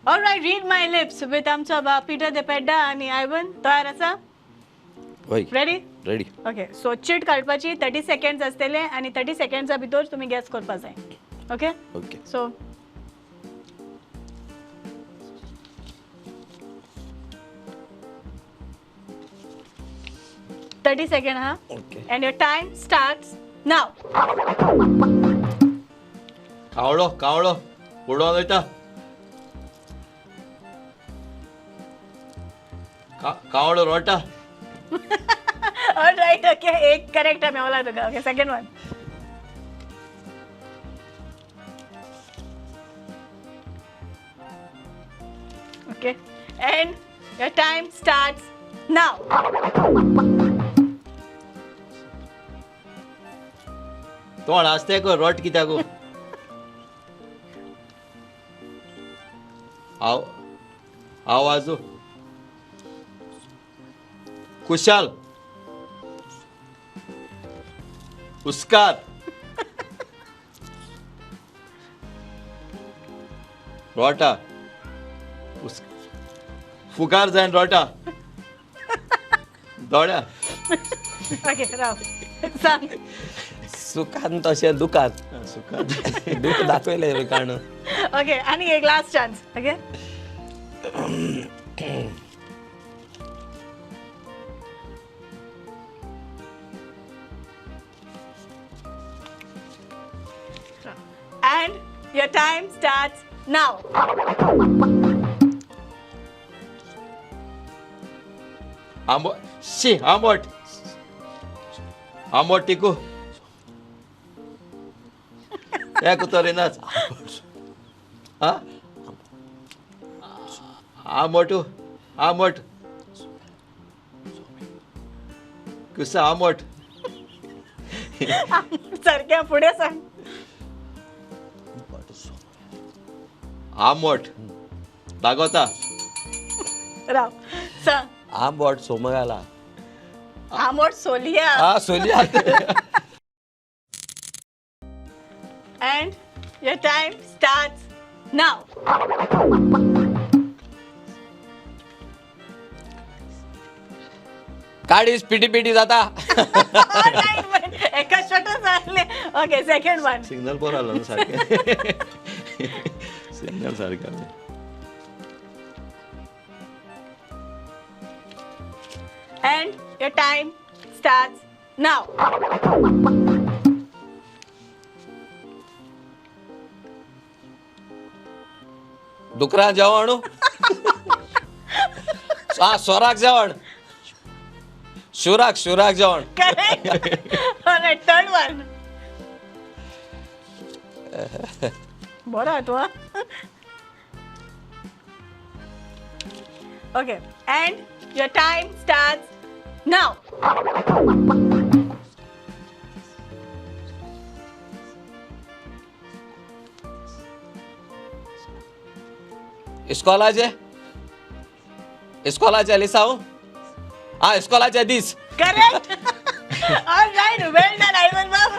Alright, read my lips with आमचो बा Peter the Pedda आनी आयवन. तयार आसा? वय. रेडी? रेडी. ओके, सो चीट काडपाची 30 सेकंड्स आसतले आनी 30 सेकंड्सा भितर तुमी गॅस करपा जाय. ओके? ओके. सो 30 सेकंड हा. Okay. And your time starts now. कावळो कावळो उडोन वयता. कावळो रोटा. ऑलराइट, ओके, एक करेक्ट मेवला तुका. Okay, second one. Okay, and your time starts now. तोंड आसते गो रोट कित्याक गो? आव आवाजो कुशाल उस्कार रोटा उस फुगार जायन रोटा दोळ्या. ओके, राव, सांग. सुखान तशें दुखान. सुखान दुख दाखयलें काण. ओके, आनी एक last chance. Okay, and your time starts now. आंबो शी आंबट आंबट टिकू एक उतर येनाच. हा आंबट आंबट कुसा आंबट. सारक्या फुडें सांग. आंबट लागोता. राव, सांग. आंबट सोमयाला. आंबट सोलिया. हा सोलिया. And your time starts now. काडीस पिटी पिटी जाता. एका शॉटच जाले. Okay, second one. सिग्नल बरो आलो न्हू सारकें. सिग्नल सारकें आसलें. And your time starts now. डुकरां जेवण. हा सोराक जेवण. शिवराक शिवराक जेवण. Correct. Alright, third one. बरो तूं. Okay, and your time starts now. इस्कॉलाचे इस्कॉलाचे लिसांव. हा इस्कॉलाचे दीस. Correct. Alright, well done Ivan बाब.